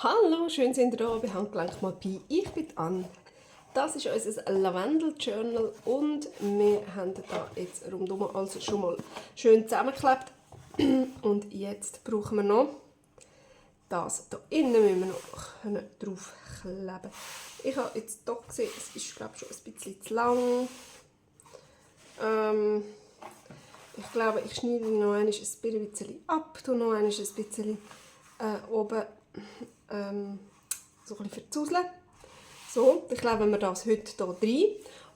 Hallo, schön sind ihr da bei Handgelenk mal bei. Ich bin Anne. Das ist unser Lavendel-Journal und wir haben da jetzt rundum alles schon mal schön zusammengeklebt. Und jetzt brauchen wir noch das. Hier innen müssen wir noch draufkleben. Ich habe jetzt doch gesehen, es ist glaube ich schon ein bisschen zu lang. Ich glaube, ich schneide noch ein bisschen ab, tue noch ein bisschen oben so ein bisschen verzuseln. So, dann kleben wir das heute hier rein.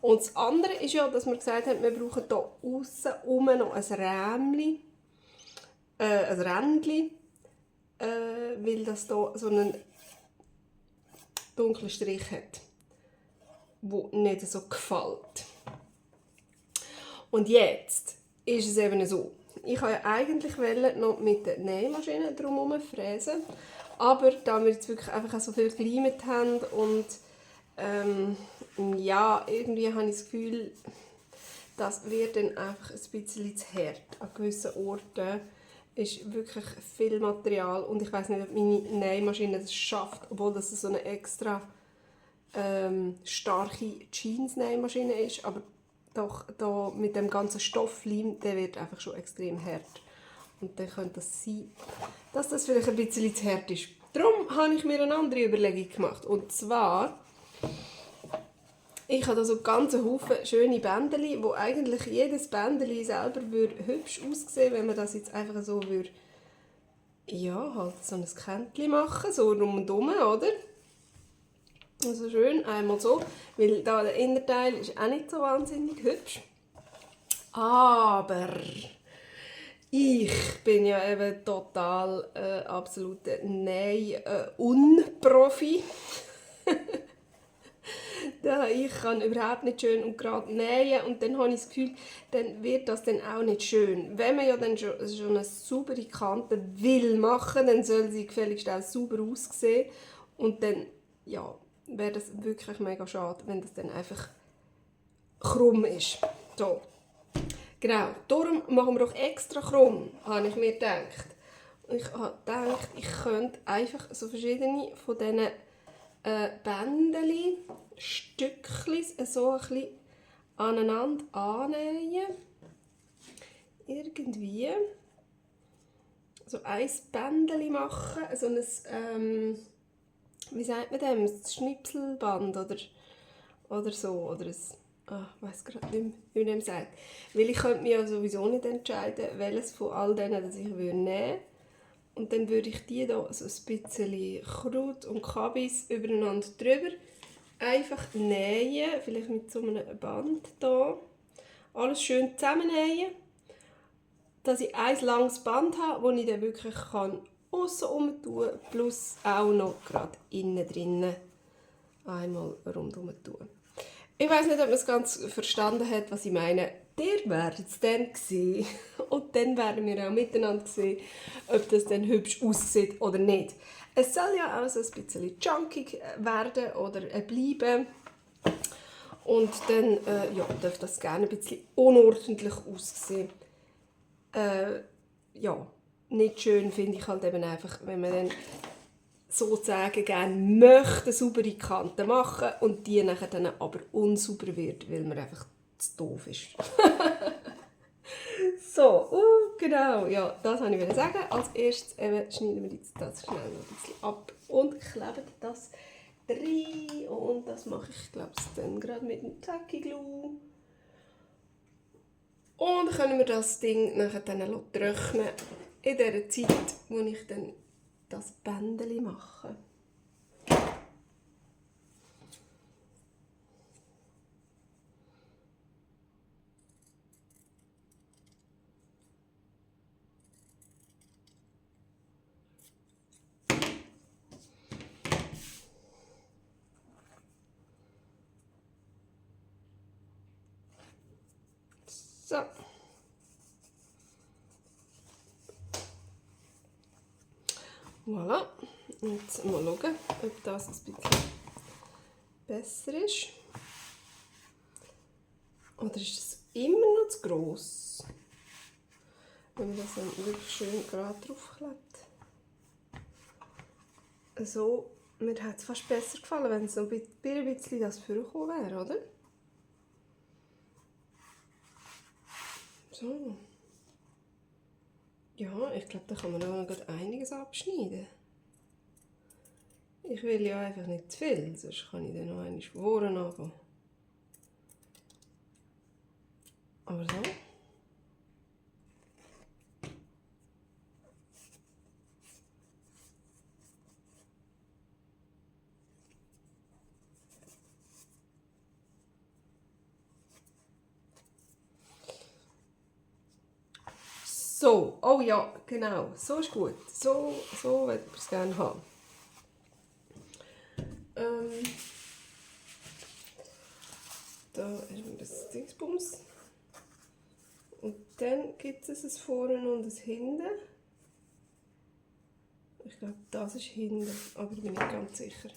Und das andere ist ja, dass wir gesagt haben, wir brauchen hier aussen noch ein Rämchen, ein Rändchen, weil das hier so einen dunklen Strich hat, der nicht so gefällt. Und jetzt ist es eben so, ich wollte ja eigentlich noch mit der Nähmaschine drumherum fräsen, aber da wir jetzt wirklich einfach so viel geleimt haben und ja, irgendwie habe ich das Gefühl, das wird dann einfach ein bisschen zu hart. An gewissen Orten ist wirklich viel Material und ich weiß nicht, ob meine Nähmaschine das schafft, obwohl das so eine extra starke Jeans-Nähmaschine ist, aber doch da mit dem ganzen Stoffleim, der wird einfach schon extrem hart. Und dann könnte es sein, dass das vielleicht ein bisschen zu hart ist. Darum habe ich mir eine andere Überlegung gemacht. Und zwar, ich habe da so ganz Haufen schöne Bändeli, wo eigentlich jedes Bändeli selber hübsch aussehen, wenn man das jetzt einfach so würde, ja, halt so ein Kännchen machen, so rundherum, oder? Also schön, einmal so, weil da der Innerteil ist auch nicht so wahnsinnig hübsch. Aber ich bin ja eben total absoluter Näh-Unprofi. Ich kann überhaupt nicht schön und gerade nähen und dann habe ich das Gefühl, dann wird das dann auch nicht schön. Wenn man ja dann schon eine saubere Kante will machen, dann soll sie gefälligst auch sauber aussehen und dann, ja, wäre das wirklich mega schade, wenn das dann einfach krumm ist. So. Genau, darum machen wir doch extra krumm, habe ich mir gedacht. Und ich habe gedacht, ich könnte einfach so verschiedene von diesen Bändeli, Stückchen so ein bisschen aneinander annähen. Irgendwie. So ein Bändeli machen, so ein, wie sagt man dem, ein Schnipselband oder so, oder ein, ich weiss gerade nicht mehr, wie man dem sagt. Weil ich könnte mich ja sowieso nicht entscheiden, welches von all denen das ich nehmen würde. Und dann würde ich die hier so ein bisschen Kraut und Kabis übereinander drüber einfach nähen, vielleicht mit so einem Band hier. Alles schön zusammennähen, dass ich ein langes Band habe, das ich dann wirklich aussen herum tun kann, plus auch noch gerade innen drinnen einmal rundherum tun. Ich weiss nicht, ob man es ganz verstanden hat, was ich meine. Ihr werdet es dann sehen. Und dann werden wir auch miteinander sehen, ob das dann hübsch aussieht oder nicht. Es soll ja auch so ein bisschen junkig werden oder bleiben. Und dann ja, darf das gerne ein bisschen unordentlich aussehen. Ja, nicht schön finde ich halt eben einfach, wenn man dann sozusagen gerne möchte, eine saubere Kante machen und die nachher dann aber unsauber wird, weil man einfach zu doof ist. So, genau, ja, das wollte ich sagen. Als erstes schneiden wir jetzt das schnell noch ein bisschen ab und kleben das rein. Und das mache ich, glaube ich, dann gerade mit dem Tacky Glue. Und dann können wir das Ding nachher dann trocknen in der Zeit, wo ich dann das Bändeli mache. So. Voilà. Jetzt mal schauen, ob das ein bisschen besser ist. Oder ist es immer noch zu gross? Wenn man das dann wirklich schön gerade draufklebt. so, mir hat es fast besser gefallen, wenn es noch ein bisschen das vorgekommen wäre, oder? So. Ja, ich glaube, da kann man auch noch einiges abschneiden. Ich will ja einfach nicht zu viel, sonst kann ich dann noch einmal von vorne anfangen. Aber so. So, oh ja, genau, so ist gut. So würde ich es gerne haben. Da ist das Dingsbums. Und dann gibt es ein Vorne und ein Hinten. Ich glaube, das ist hinten, aber bin ich nicht ganz sicher.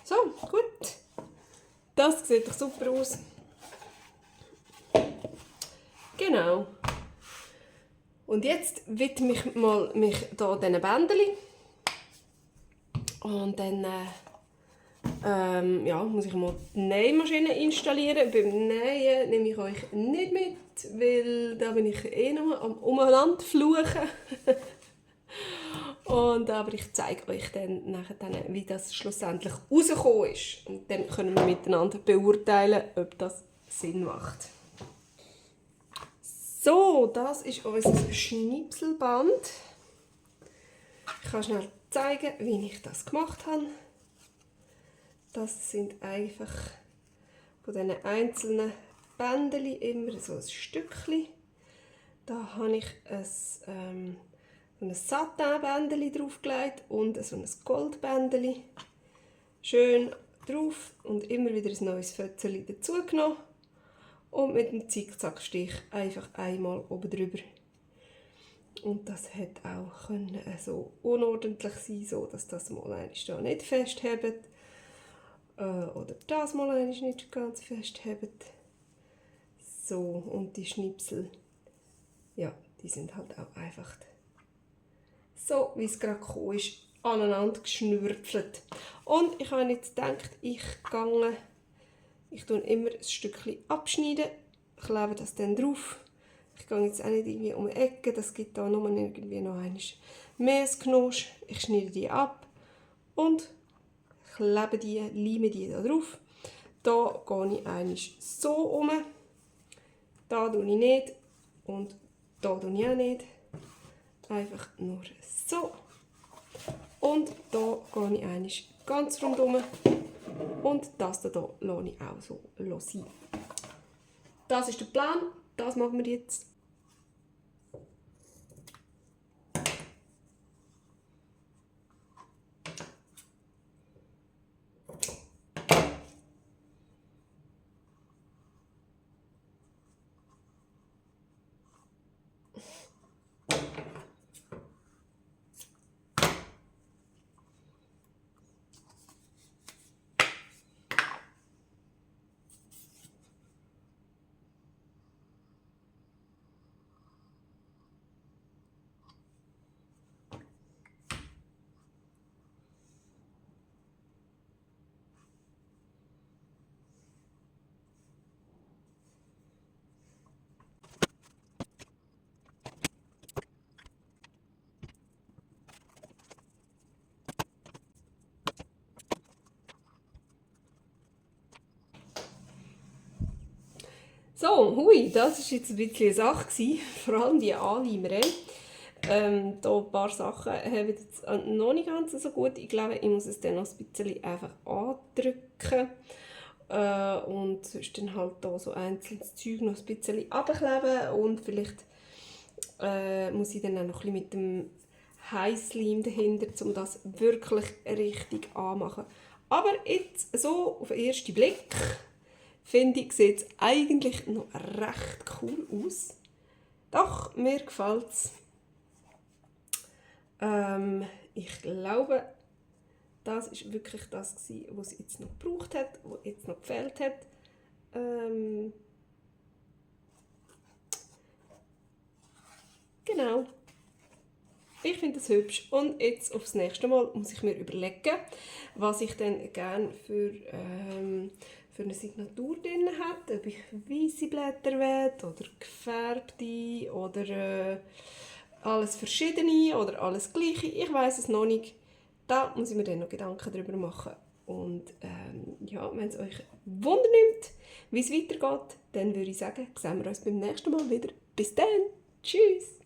So, gut. Das sieht doch super aus. Genau. Und jetzt widme ich mich hier diesen Bändchen. Und dann ja, muss ich mal die Nähmaschine installieren. Beim Nähen nehme ich euch nicht mit, weil da bin ich noch am Umeinander fluchen. Aber ich zeige euch dann nachher, wie das schlussendlich rausgekommen ist. Und dann können wir miteinander beurteilen, ob das Sinn macht. So, das ist unser Schnipselband. Ich kann schnell zeigen, wie ich das gemacht habe. Das sind einfach von diesen einzelnen Bändchen immer so ein Stückchen. Da habe ich ein Satin-Bändchen draufgelegt und so ein Goldbändchen. Schön drauf und immer wieder ein neues Fötzchen dazu genommen. Und mit dem Zickzackstich einfach einmal oben drüber. Und das hätte auch so unordentlich sein, so dass das mal einmal nicht festhebt. Oder das mal einmal nicht ganz festhebt. So, und die Schnipsel, ja, die sind halt auch einfach so, wie es gerade gekommen ist, aneinander geschnürpfelt. Und ich habe jetzt gedacht, ich tue immer ein Stückchen abschneiden, klebe das dann drauf. Ich gehe jetzt auch nicht irgendwie um die Ecke, das gibt da nur irgendwie noch einmal mehr Knosch. Ich schneide die ab und klebe die, leime die da drauf. Da gehe ich einmal so um, da tue ich nicht und da tue ich auch nicht. Einfach nur so. Und da gehe ich einmal ganz rundum und das hier lasse ich auch so sein. Das ist der Plan, das machen wir jetzt. So, hui, das war jetzt ein bisschen eine Sache, vor allem die Anleimerei. Da ein paar Sachen haben jetzt noch nicht ganz so gut. Ich glaube, ich muss es dann noch ein bisschen einfach andrücken. Und sonst dann halt da so einzelnes Zeug noch ein bisschen abkleben. Und vielleicht muss ich dann auch noch ein bisschen mit dem Heißleim dahinter, um das wirklich richtig anzumachen. Aber jetzt so auf den ersten Blick finde ich, sieht es eigentlich noch recht cool aus. Doch, mir gefällt es. Ich glaube, das ist wirklich das gewesen, was es jetzt noch gebraucht hat, was jetzt noch gefehlt hat. Genau. Ich finde das hübsch. Und jetzt aufs nächste Mal muss ich mir überlegen, was ich dann gerne für eine Signatur drin habe. Ob ich weisse Blätter will oder gefärbte oder alles verschiedene oder alles gleiche. Ich weiß es noch nicht. Da muss ich mir dann noch Gedanken darüber machen. Und ja, wenn es euch Wunder nimmt, wie es weitergeht, dann würde ich sagen, sehen wir uns beim nächsten Mal wieder. Bis dann. Tschüss.